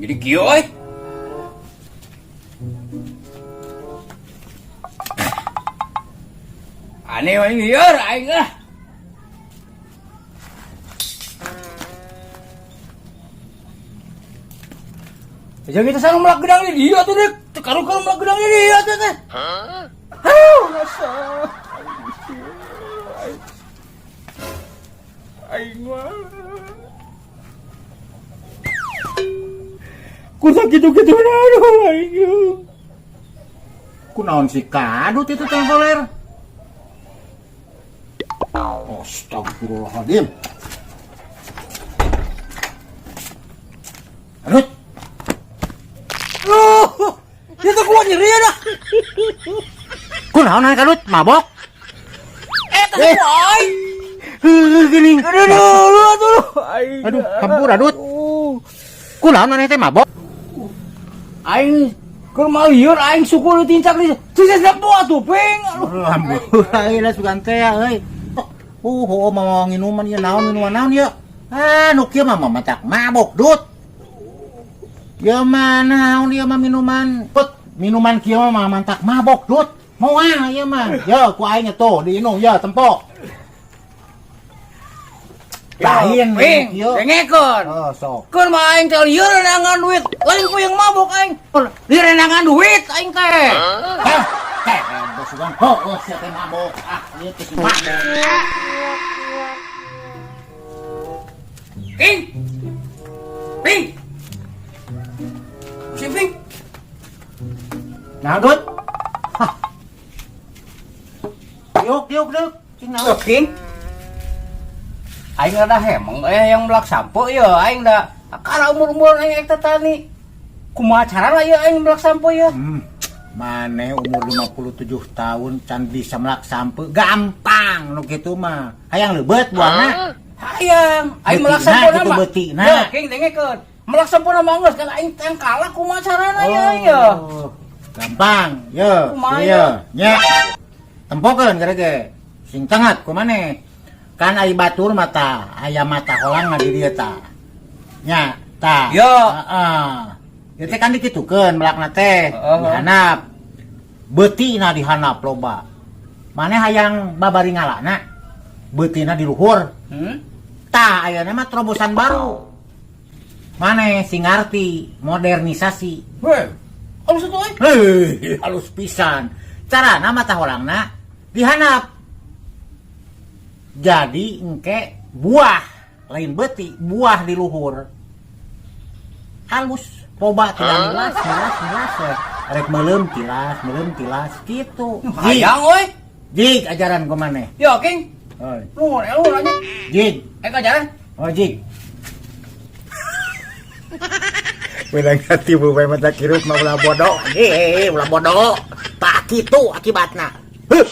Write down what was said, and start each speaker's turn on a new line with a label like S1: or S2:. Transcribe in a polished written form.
S1: Jadi kieu euy. Aneh aing lieur aing ah. Jangan kita sana melak gedang di dia tuh dek. Karu-karu melak gedang di dia tuh teh. Aduh, nasa. Aing mah. Ku sakitu-kitu aduh aing.
S2: Kunaon si Kadut itu tengkoler? Astagfirullahaladzim. Kadut.
S1: Loh, itu gua nyeri ya dah.
S2: Kunaon ai Kadut? Mabok?
S1: Eh, tadi gua aing.
S2: Heuh, geuning.
S1: Aduh, aduh, aduh, aing.
S2: Aduh, hampura Dut. Kunaon maneh teh mabok?
S1: Aing keur mah lieur aing suku ditincak di. Sisa buah tuh, ping. Aduh.
S2: Hampura euy lah sugan teh euy. Oh, mau nginuman ieu naon minuman naon ieu? Ah, nu kieu mah matak mabok, Dut. Ya mah naon ieu mah minuman. Put, minuman kieu mah mantak mabok, Dut. Moal ieu mah. Yo, ku aing tuh diinum ya tempo. Lain
S1: Ping,
S2: ieu.
S1: dengekeun.
S2: Oh, sok.
S1: Keur mah aing teh lieur neangan duit. Lain ku yang mabok aing. Lieur neangan duit aing teh.
S2: Hah? Teh, bos sugan. Oh, oh, sia teh mabok. Ah, ieu teh si mabok.
S1: Ping. Ping. Si Ping.
S2: Nah, Dut. Hah. Diuk, diuk, diuk. Cing naon?
S1: King. Aing rada hemeng yang melak sampo ya aing da karena umur-umur aing teh tani. Kumaha carana ya aing melak sampo ya?
S2: Mane umur 57 tahun can bisa melak sampo gampang nu kitu mah. Hayang leubet buahna.
S1: Hayang, aing melak
S2: Beutina
S1: sampo
S2: gitu,
S1: mah.
S2: beutina.
S1: Ya, King dengekeun. Melak sampo mah geus kan aing teh kalah kumaha carana ya ya.
S2: Oh, gampang, yo.
S1: Kumaha,
S2: Yo, nya. Tempokeun gerege. Sing tengat kumaneh. Kan ai batur mata, aya mata holang di dieu ta. Nya, ta.
S1: Yo.
S2: Heeh. Ieu teh kan dikitukeun melakna teh,
S1: Heeh.
S2: dihanap. Beutina dihanap loba. Maneh hayang babari ngalana, beutina di luhur. Tah, ayeuna mah terobosan baru. Maneh sing ngarti modernisasi.
S1: Heh. Halus atuh euy.
S2: Heuh, halus pisan. Carana mata holangna dihanap. Jadi engke buah lain beuti, buah di luhur. Halus, loba tidak nilas, nilas, nilas we. Rek meuleum tilas, meuleum tilas kitu.
S1: Hayang euy.
S2: Jig ajaran ku maneh.
S1: Yo, King.
S2: Oi.
S1: Nuhun, nuhun aja.
S2: Jig.
S1: Ajaran.
S2: Oh, jig. Menang hati bu bae mata kirup mah ulah bodoh. Hei, ulah bodoh. Tak kitu akibatna. Huh.